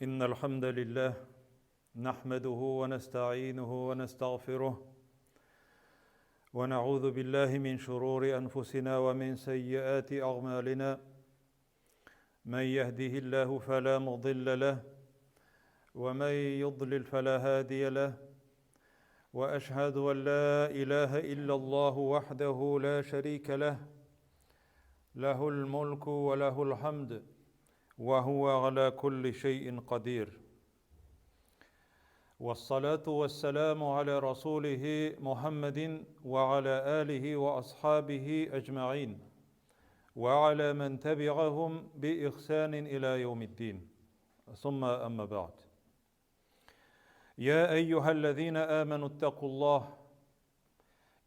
إن الحمد لله نحمده ونستعينه ونستغفره ونعوذ بالله من شرور أنفسنا ومن سيئات أعمالنا من يهده الله فلا مضل له ومن يضلل فلا هادي له واشهد ان لا اله الا الله وحده لا شريك له له الملك وله الحمد وهو على كل شيء قدير والصلاه والسلام على رسوله محمد وعلى اله واصحابه اجمعين وعلى من تبعهم باحسان الى يوم الدين ثم اما بعد يا ايها الذين امنوا اتقوا الله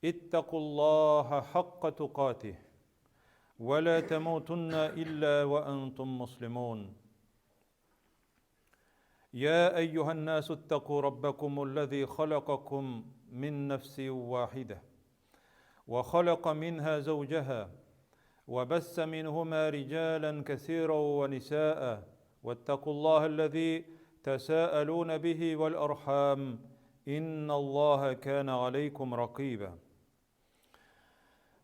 اتقوا الله حق تقاته ولا تموتن الا وانتم مسلمون يا ايها الناس اتقوا ربكم الذي خلقكم من نفس واحده وخلق منها زوجها وبث منهما رجالا كثيرا ونساء واتقوا الله الذي تساءلون به والارحام ان الله كان عليكم رقيبا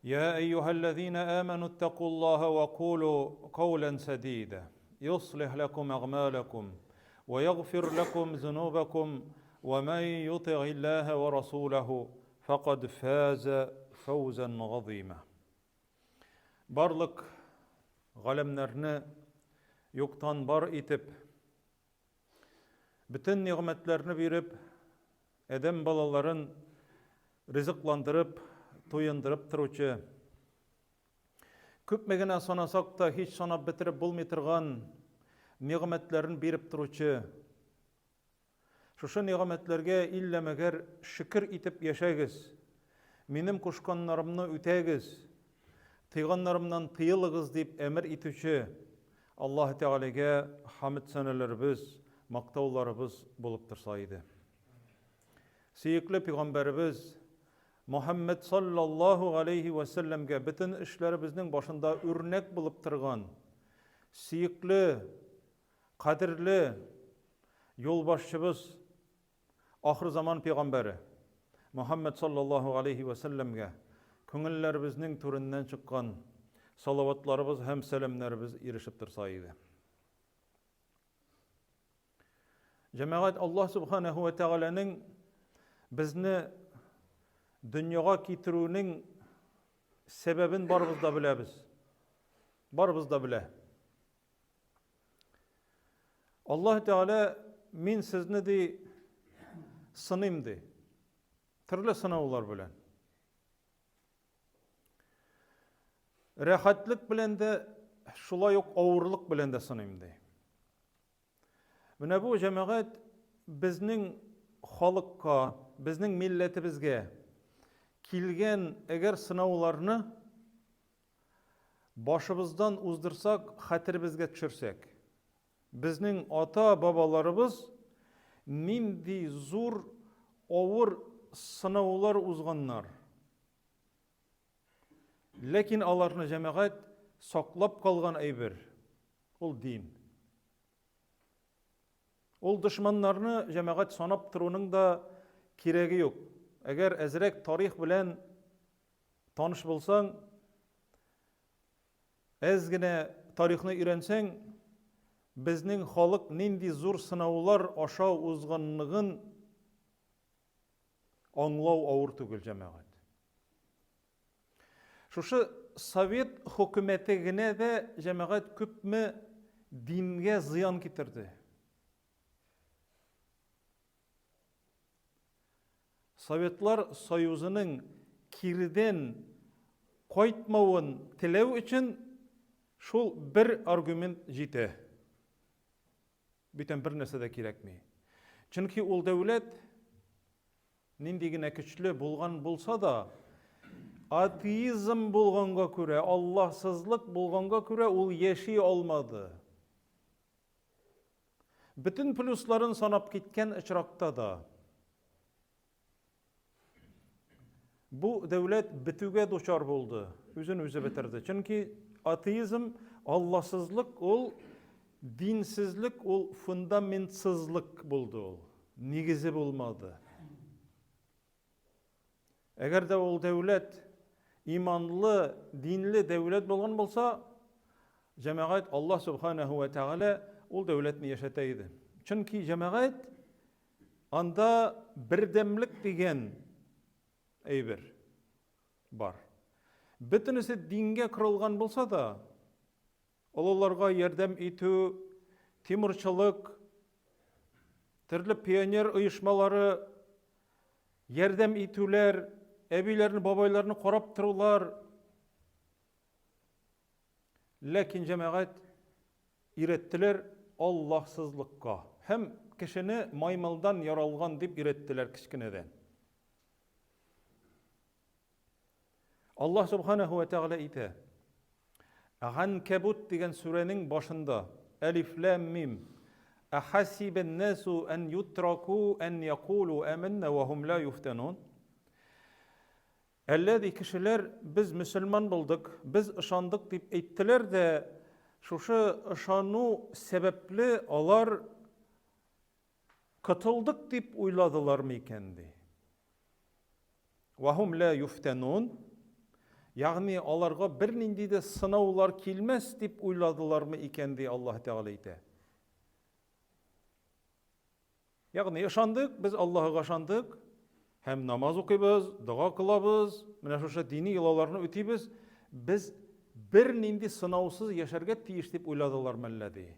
يا ايها الذين امنوا اتقوا الله وقولوا قولا سديدا يصلح لكم اعمالكم ويغفر لكم ذنوبكم ومن يطع الله ورسوله فقد فاز فوزا عظيما Барлык галәмнәрне юктан бар итеп, бөтен нигъмәтләрне биреп, адәм балаларын ризыкландырып, туендырып торучы, күпме генә санасак та һич санап бетереп булмый торган нигъмәтләрен биреп торучы Шушы нигъмәтләргә иллә мәгәр шөкер итеп яшәгез, минем кушканнарымны үтәгез, тыйганнарымнан тыелыгыз дип әмер итүче Аллаһ Тәгаләгә хәмд-сәнәләребез, мактауларыбыз булып торса иде. Сөекле пәйгамбәребез Мөхәммәд саллаллаһу галәйһи вә сәлләмгә бөтен эшләребезнең башында үрнәк булып торган сөекле Кадерле юлбашчыбыз, ахырзаман пәйгамбәре Мөхәммәд саллаллаһу галәйһи вә сәлләмгә күңелләребезнең түреннән чыккан салаватларыбыз һәм сәламнәребез ирешеп торса иде. Җәмәгать, Аллаһ субханаһу ва тәгаләнең безне дөньяга китерүенең сәбәбен барыбыз да беләбез. Барыбыз да белә. Аллаһ Тәгалә мин сезне ди сыныйм ди. Төрле сынаулар белән. Рәхәтлек белән дә, шулай ук авырлык белән дә сыныйм ди. Менә бу җәмәгать безнең халыкка, безнең милләтебезгә килгән әгәр сынауларны Башыбыздан уздырсак, хәтеребезгә төшерсәк, безнең ата-бабаларыбыз нинди зур, авыр сынаулар узганнар. Ләкин аларны җәмәгать саклап калган әйбер, ул дин. Ул дошманнарны җәмәгать санап торуның да кирәге юк. Әгәр әзрәк тарих белән Таныш булсаң, әз генә тарихны өйрәнсәң, безнең халык нинди зур сынаулар аша узганлыгын аңлау авыр түгел, җәмәгать. Шушы совет хөкүмәте генә дә, җәмәгать, күпме дингә зыян китерде. Советлар Союзының киредән кайтмавын теләү өчен шул бер аргумент җитә. Бүтән бер нәрсә дә кирәкми. Чөнки ул дәүләт нинди генә көчле булган булса да, атеизм булганга күрә, Аллаһсызлык булганга күрә ул яши алмады. Бөтен плюсларын санап киткән очракта да, бу дәүләт бетүгә дучар булды, үзен үзе бетерде. Чөнки Атеизм, Алласызлык ул динсезлек, ул фундаментсызлык булды ул. Нигезе булмады. Әгәр дә ул дәүләт иманлы, динле дәүләт булган булса, җәмәгать Аллаһ субханаһу ва тәгалә ул дәүләтне яшәтә иде. Чөнки җәмәгать анда бердәмлек дигән әйбер бар. Бөтенесе дингә корылган булса да, Олыларга ярдәм итү, тимурчылык, төрле пионер оешмалары, ярдәм итүләр, әбиләрне, бабайларны карап торулар. Ләкин җәмәгать өйрәттеләр Аллаһсызлыкка һәм кешене маймылдан яралган дип өйрәттеләр кечкенәдән. Аллаһ Субханаһу ва Тәгалә әйтә. Ганкабут дигән сүрәнең башында Әлиф ләм мим Ахасибан насу ан ютраку ан якулу аманна ва хум ла юфтанун. Әллә ди кешеләр без мөселман булдык, без ышандык дип әйттеләр дә, шушы ышану сәбәпле алар котылдык дип уйладылар микән ди. Вахум ла юфтанун. Ягъни аларга бернинди дә сынаулар килмәс дип уйладылармы икән ди Аллаһ Тәгалә әйтә. Ягъни ышандык, без Аллаһыга ышандык һәм намаз укыйбыз, дога кылабыз, менә шушы дини йолаларны үтибез. Без бернинди сынаусыз яшәргә тиеш дип уйладылар мәллә ди.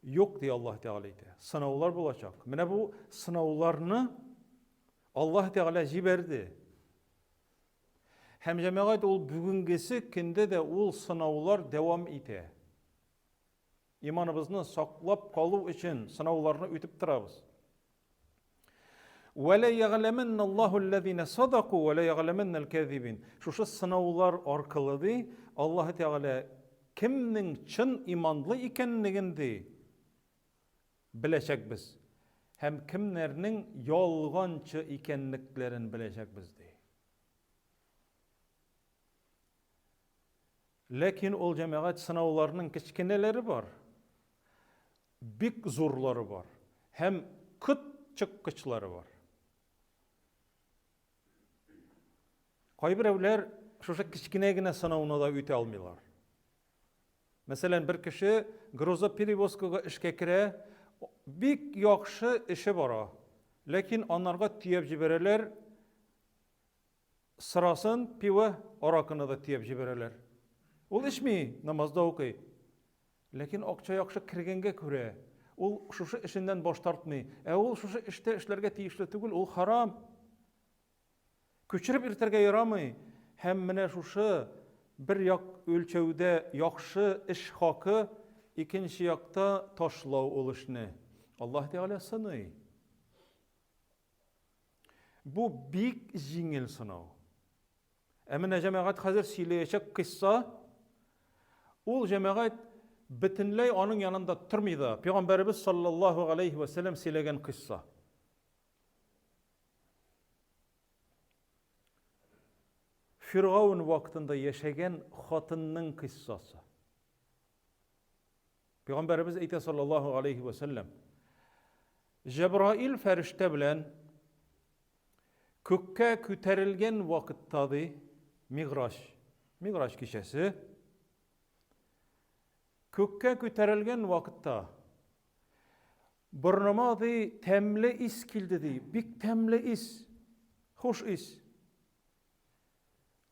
Юк, ди Аллаһ Тәгалә әйтә. Сынаулар булачак. Менә бу сынауларны Аллаһ Тәгалә җибәрде. Һәм җәмәгать ул бүгенгесе көндә дә ул сынаулар дәвам итә. Иманыбызны саклап калу өчен сынауларны үтеп торабыз. Вәлә ягъләмәннә Аллаһу аллазина садаку вә лә ягъләмәннәл кәзибин. Шушы сынаулар аркылы ди, Аллаһы Тәгалә кемнең чын иманлы икәнлеген ди беләчәкбез һәм кемнәрнең ялганчы икәнлекләрен беләчәкбез ди. Ләкин ул җәмәгать сынауларының кечкенәләре бар, бик зурлары бар һәм кот чыккычлары бар. Кайберәүләр шушы кечкенә генә сынауны да үтә алмыйлар. Мәсәлән, бер кеше грузоперевозкага эшкә керә, бик яхшы эше бара, ләкин анарга төяп җибәрәләр Сырасын, пиво, аракыны да төяп җибәрәләр. Ул эчми, намаз да укый. Ләкин акча яхшы кергәнгә күрә, ул шушы эшеннән баш тартмый. Ә ул шушы эштә эшләргә тиешле түгел, ул харам. Күчереп иртәргә ярамый. Һәм менә шушы бер як үлчәүдә яхшы эш хакы, икенче якта ташлау ул эшне. Аллаһ Тәгалә сыный. Бу бик җиңел сынау. Ә менә җәмәгать хәзер сөйләячәк кыйсса, ул җәмәгать бөтенләй аның янында тормый да. Пәйгамбәребез саллаллаһу алейхи ва сәлләм сөйләгән кыйсса. Фиргаун вакытында яшәгән хатынның кыйссасы. Пәйгамбәребез әйтә саллаллаһу алейхи ва сәлләм, Җәбраил фәрештә белән күккә күтәрелгән вакытта ди, Миграҗ, Миграҗ кичәсе, күккә күтәрелгән вакытта борыныма ди тәмле ис килде ди, бик тәмле ис, хуш ис.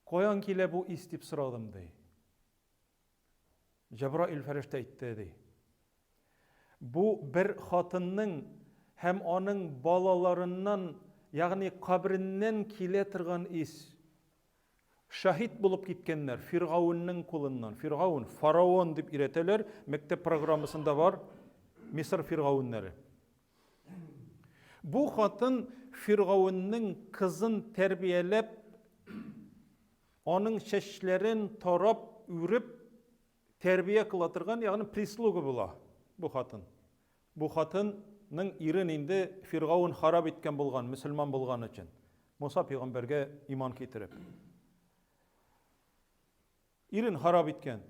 Каян килә бу ис дип сорадым ди. Җәбраил фәрештә әйтте, ди. Бу бер хатынның һәм аның балаларыннан, ягъни кабреннән килә торган ис. Шаһит булып киткәннәр Фиргаунның кулыннан. Фиргаун, фараон дип өйрәтәләр, мәктәп программасында бар Мисыр фиргауннары. Бу хатын Фиргаунның кызын тәрбияләп Аның чәчләрен тарап, үреп, тәрбия кыла торган, ягъни прислуга була бу хатын. Бу хатынның ирен инде Фиргаун харап иткән булган, мөселман булган өчен. Муса пәйгамбәргә иман китереп. Ирен харап иткән.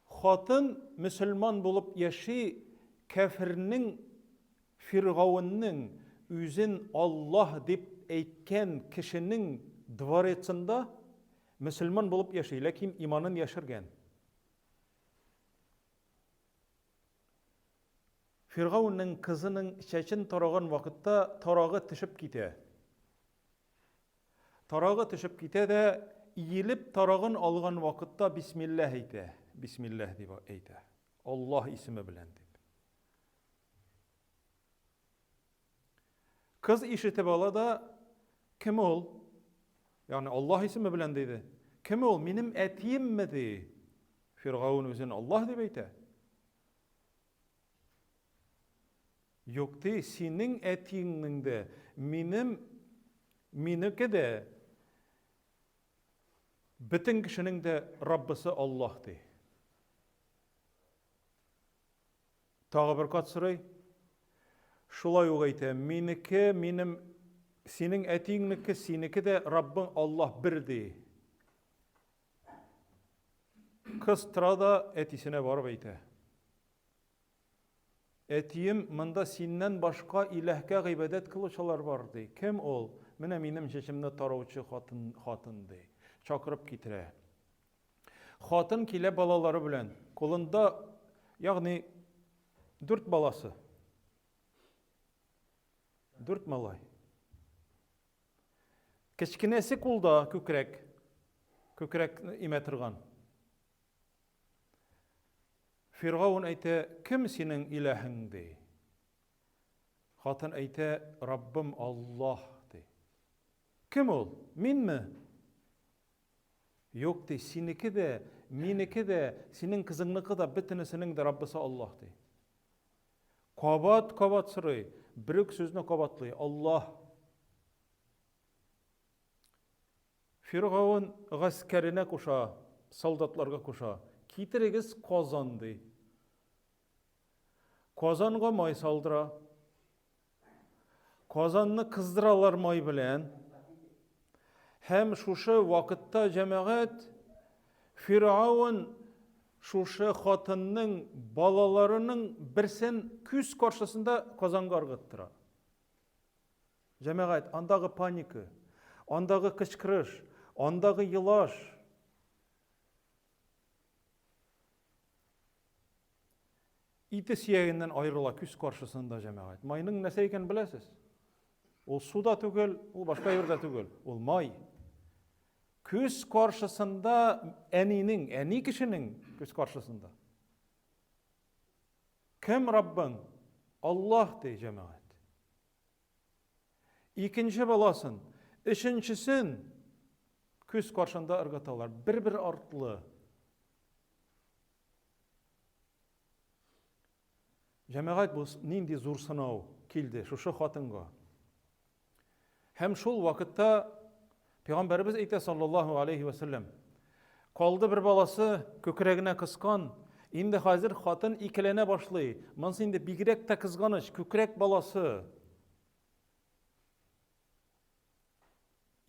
Хатын мөселман булып яши, кәфернең, фиргавеннең үзен Аллаһ дип әйткән кешенең дворецында мөселман булып яши, ләкин иманын яшергән. Фиргавеннең кызының чәчен тараган вакытта тарагы төшеп китә. Тарагы төшеп китә дә, иелеп тарагын алган вакытта бисмилләһ әйтә. Бисмилләһ дип әйтә. Аллаһ исеме белән дип. Кыз ишетеп ала да, кем ул? Ягъни Аллаһ исеме белән диде. Кем ул? Минем әтиемме ди. Фиргаун үзен Аллаһ дип әйтә. Юк ди, синең әтиеңнең дә, минем, минеке дә, бөтен кешенең дә Раббысы Аллаһ ди. Тагы бер кат сорый. Шулай ук әйтә, минеке, минем, синең әтиеңнеке, синеке дә Раббың Аллаһ бер ди. Кыз тора да әтисенә барып әйтә. Әтием, монда синнән башка иләһкә гыйбадәт кылучылар бар, ди. Кем ул? Менә минем чәчемне тараучы хатын, хатын, ди. Чакырып китерә. Хатын килә балалары белән. Кулында, ягъни, дүрт баласы. Дүрт малай. Кечкенәсе кулда күкрәк. Күкрәк имә торган. Фиргаун әйтә, Кем синең иләһең? ди. Хатын әйтә, Раббым Аллаһ, ди. Кем ул? Минме? Юк, ди, синеке дә, минеке дә, синең кызыңныкы да, бөтенесенең дә Раббысы Аллаһ, ди. Кабат-кабат сорый, бер үк сүзне кабатлый, Аллаһ. Фиргавен гаскәренә куша, солдатларга куша, Китерегез казан, ди. Казанга май салдыра. Казанны кыздыралар май белән. Һәм шушы вакытта җәмәгать Фиргавен шушы хатынның балаларының берсен күз каршысында казанга ыргыттыра. Җәмәгать, андагы паника, андагы кычкырыш, андагы елаш. Ите сөягеннән аерыла күз каршысында җәмәгать. Майның нәрсә икәнен беләсез? Ул су да түгел, ул башка әйбер дә түгел. Ул май. Күз каршысында әнинең, әни кешенең күз каршысында. Кем Раббың? Аллаһ ди җәмәгать. Икенче баласын, өченчесен күз каршында ыргыталар. Бер-бер артлы. Җәмәгать бу нинди зур сынау килде шушы хатынга. Һәм шул вакытта Пәйгамбәребез әйтә саллаллаһу алейхи ва сәлләм, калды бер баласы күкрәгенә кыскан, инде хәзер хатын икеләнә башлый. Монысы инде бигрәк тә кызганыч, күкрәк баласы.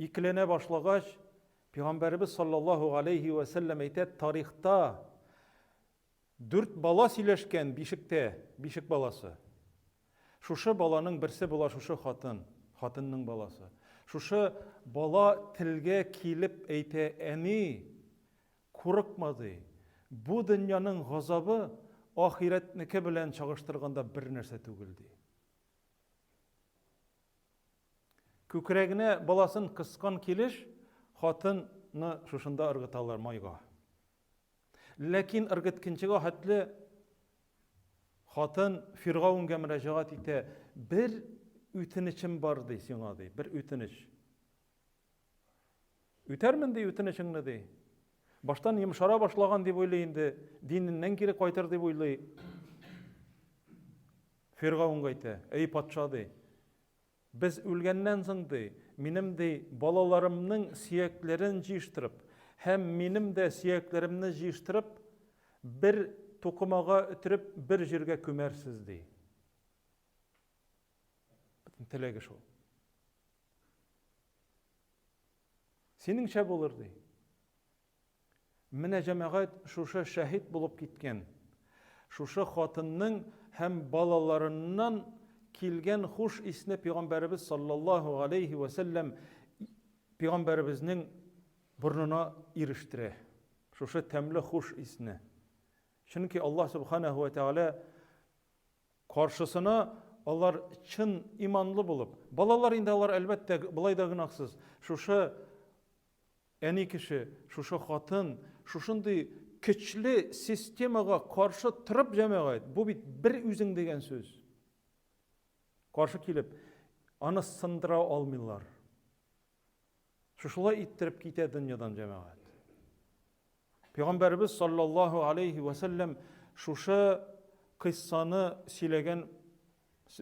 Икеләнә башлагач, Пәйгамбәребез саллаллаһу алейхи ва сәлләм әйтә, тарихта Дүрт бала сөйләшкән бишектә, бишек баласы. Шушы баланың берсе була шушы хатын, хатынның баласы. Шушы бала телгә килеп әйтә, әни, курыкма ди, бу дөньяның газабы ахирәтнеке белән чагыштырганда бер нәрсә түгел ди. Күкрәгенә баласын кыскан килеш, хатынны шушында ыргыталар майга. Ләкин ыргыткынчыга хәтле хатын Фиргавенгә мөрәҗәгать итә, бер үтенечем бар, ди сиңа, ди, бер үтенеч. Үтәрмен, ди, үтенечеңне, ди. Баштан йомшара башлаган дип уйлый инде, диненнән кире кайтыр дип уйлый. Фиргавенгә әйтә, әй патша, ди, Без үлгәннән соң, ди, минем, ди, балаларымның сөякләрен җыештырып һәм минем дә сөякләремне җыештырып, бер тукымага өтереп, бер җиргә күмәрсез, ди. Бөтен теләге шул. Синеңчә булыр, ди. Менә җәмәгать шушы шәһит булып киткән, шушы хатынның һәм балаларыннан килгән хуш исне пәйгамбәребез саллаллаһу галәйһи вә сәлләм пәйгамбәребезнең борынына ирештерә. Шушы тәмле хуш исне. Чөнки Аллаһ субханаһу вә тәгалә каршысына алар чын иманлы булып, балалар инде алар әлбәттә болай да гөнаһсыз. Шушы әни кеше, шушы хатын, шушындый көчле системага каршы торып җәмәгать, бу бит бер үзең дигән сүз. Каршы килеп, аны сындыра алмыйлар. Шушылай иттереп китә дөньядан җәмәгать. Пәйгамбәребез саллаллаһу алейхи ва сәлләм шушы кыйссаны сөйләгән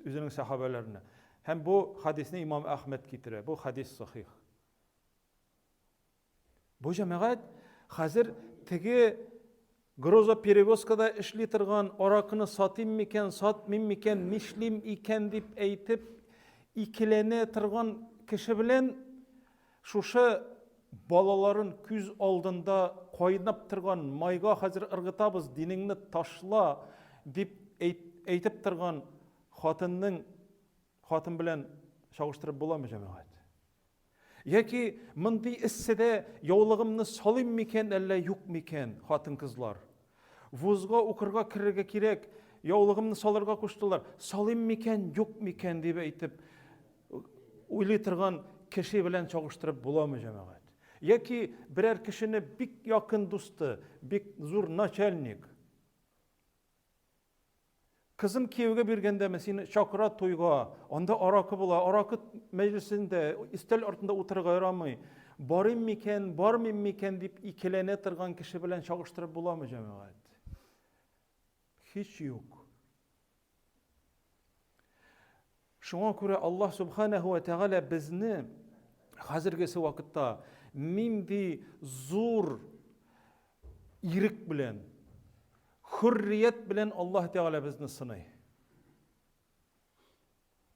үзенең сахабәләренә. Һәм бу хадисне имам Әхмәд китерә. Бу хадис сахих. Бу җәмәгать хәзер теге грузоперевозкада эшли торган аракыны сатыйм микән, сатмыйм микән, нишлим икән дип әйтеп икеләнә торган кеше белән шушы балаларын күз алдында кайнап торган майга хәзер ыргытабыз, динеңне ташла дип әйтеп торган хатынның хатын белән чагыштырып буламы, җәмәгать? Яки мондый эсседә яулыгымны салыйм микән, әллә юк микән, хатын-кызлар? Вузга укырга керергә кирәк, яулыгымны салырга куштылар. Салыйм микән, юк микән дип әйтеп уйлый торган кеше белән чагыштырып буламы, җәмәгать? Яки берәр кешене бик якын дусты, бик зур начальник, Кызын кияүгә биргәндәме, сине чакыра туйга, анда аракы була, аракы мәҗлесендә өстәл артында утырырга ярамый. Барыйм микән, бармыйм микән дип икеләнә торган кеше белән чагыштырып буламы, җәмәгать? Һич юк. Шуңа күрә Аллаһ Субханаһу ва Тәгалә безне хәзергесе вакытта нинди зур ирек белән, хөррият белән Аллаһ Тәгалә безне сыный.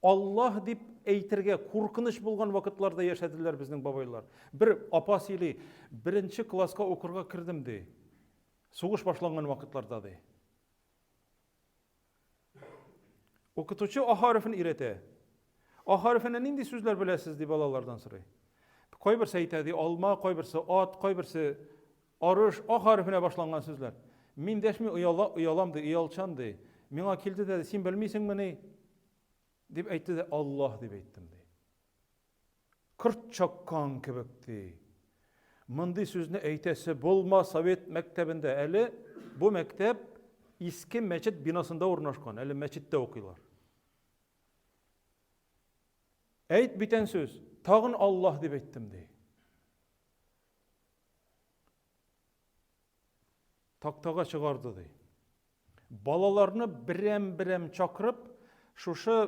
Аллаһ дип әйтергә куркыныч булган вакытларда яшәделәр безнең бабайлар. Бер апа сөйли, беренче класска укырга кердем ди. Сугыш башланган вакытларда ди. Укытучы А хәрефен өйрәтә. А хәрефенә нинди сүзләр беләсез ди балалардан сорый. Кайберсе әйтә ди алма, кайберсе ат, кайберсе арыш, А хәрефенә башланган сүзләр. Мин дәшми ояла, оялам ди, оялчан ди. Миңа килде дә, син белмисеңмени? Дип әйтте дә, Аллаһ дип әйттем ди. Корт чаккан кебек, ди. Мондый сүзне әйтәсе булма совет мәктәбендә. Әле бу мәктәп иске мәчет бинасында урнашкан, әле мәчеттә укыйлар. Әйт бүтән сүз, тагын Аллаһ дип әйттем, ди. Тактага чыгарды, ди. Балаларны берәм-берәм чакырып, шушы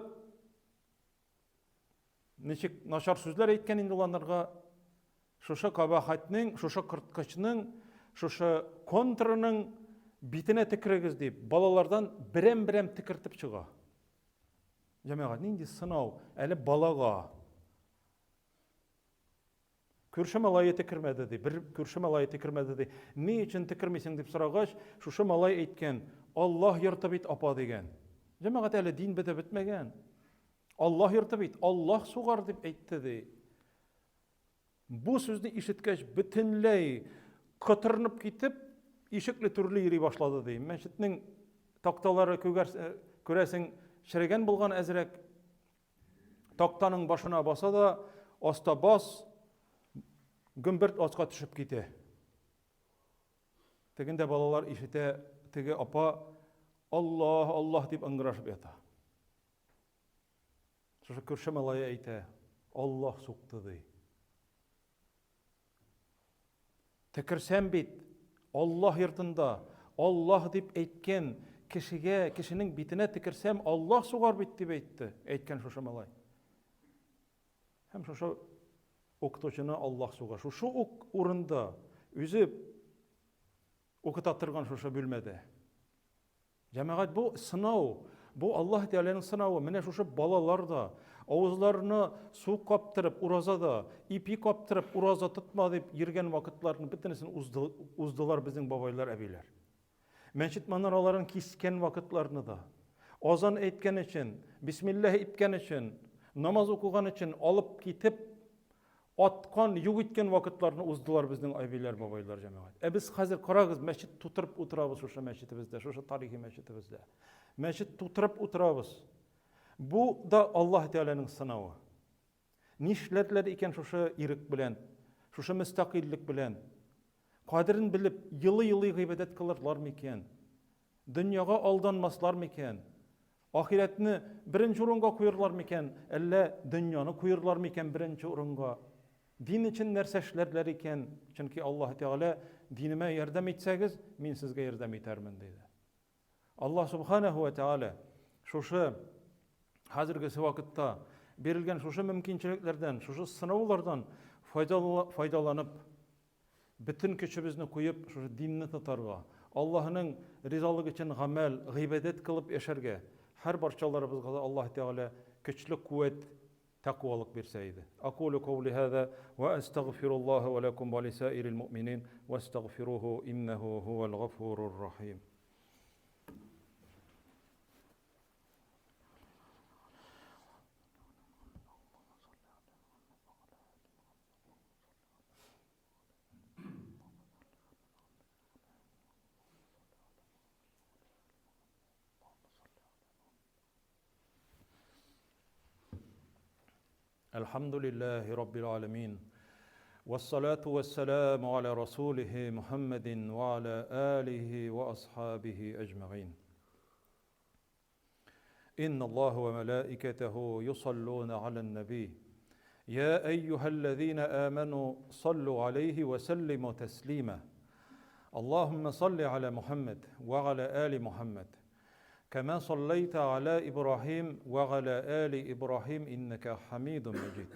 Ничек начар сүзләр әйткән инде ул анарга. Шушы кабахәтнең, шушы корткычның, шушы контрының битенә төкерегез дип, балалардан берәм-берәм төкертеп чыга. Җәмәгать, нинди сынау әле балага. Күрше малае төкермәде, ди. Бер күрше малае төкермәде, ди. Ни өчен төкермисең дип сорагач, шушы малай әйткән, Аллаһ йорты бит, апа, дигән. Җәмәгать әле дин бетеп бетмәгән. Аллаһ йорты бит, Аллаһ сугар дип әйтте, ди. Бу сүзне ишеткәч, бөтенләй котырынып китеп, ишекле түрле йөри башлады, ди. Мәчетнең такталары күрәсең, черегән булган әзрәк. Тактаның башына баса да, аста бас, гөмберт аска төшеп китә. Тегендә балалар ишетә, теге апа Аллаһ, Аллаһ дип ыңгырашып ята. Шушы күрше малае әйтә, Аллаһ сукты ди. Төкерсәм бит, Аллаһ йортында, Аллаһ дип әйткән кешегә, кешенең битенә төкерсәм, Аллаһ сугар бит дип әйтте, әйткән шушы малай. Һәм шушы укытучыны Аллаһ суга. Шушы ук урында үзе укыта торган шушы бүлмәдә. Җәмәгать, бу сынау, бу Аллаһ Тәгаләнең сынавы. Менә шушы балалар да, Авызларына су каптырып, уразада, ипи каптырып, ураза тотма дип йөргән вакытларны бөтенесен уздылар безнең бабайлар, әбиләр. Мәчет манараларын кискән вакытларны да, азан әйткән өчен, бисмилләһ иткән өчен, намаз укыган өчен алып китеп, аткан, юк иткән вакытларны уздылар безнең әбиләр, бабайлар, җәмәгать. Ә без хәзер карагыз, мәчет тутырып утырабыз шушы мәчетебездә, шушы тарихи мәчетебездә. Мәчет тутырып утырабыз. Бу да Аллаһ Тәгаләнең сынавы. Нишләделәр икән шушы ирек белән, шушы мөстәкыйльлек белән? Кадерен белеп, елый-елый гыйбадәт кылырлар микән? Дөньяга алданмаслар микән? Ахирәтне беренче урынга куерлар микән, әллә дөньяны куерлар микән беренче урынга? Дин өчен нәрсә эшләрләр икән? Чөнки Аллаһ Тәгалә, динемә ярдәм итсәгез, мин сезгә ярдәм итәрмен, диде. Аллаһ Субханаһу ва Тәгалә шушы хәзергесе вакытта бирелгән шушы мөмкинчелекләрдән, шушы сынаулардан файдаланып, бөтен көчебезне куеп, шушы динне тотарга, Аллаһының ризалыгы өчен гамәл, гыйбадәт кылып яшәргә, һәр барчаларыбызга да Аллаһ Тәгалә көчле куәт, тәкъвалык бирсә иде. Акулю каули һаза ва әстәгъфируллаһа ва ләкум ва лисаирил муъминин вастәгъфируху иннәһу һувал гафурур рахим. الحمد لله رب العالمين والصلاة والسلام على رسوله محمد وعلى آله وأصحابه أجمعين إن الله وملائكته يصلون على النبي يا أيها الذين آمنوا صلوا عليه وسلموا تسليما اللهم صل على محمد وعلى آل محمد كما صليت على إبراهيم وعلى آل إبراهيم إنك حميد مجيد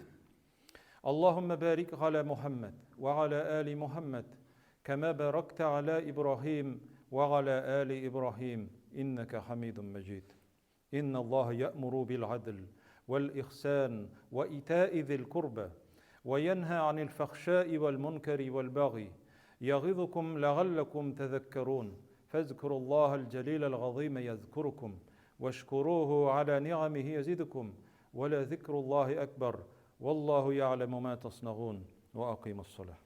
اللهم بارك على محمد وعلى آل محمد كما باركت على إبراهيم وعلى آل إبراهيم إنك حميد مجيد إن الله يأمر بالعدل والإحسان وإيتاء ذي القربى وينهى عن الفحشاء والمنكر والبغي يغظكم لعلكم تذكرون فاذكروا الله الجليل العظيم يذكركم واشكروه على نعمه يزدكم ولذكر الله أكبر والله يعلم ما تصنعون وأقيموا الصلاة.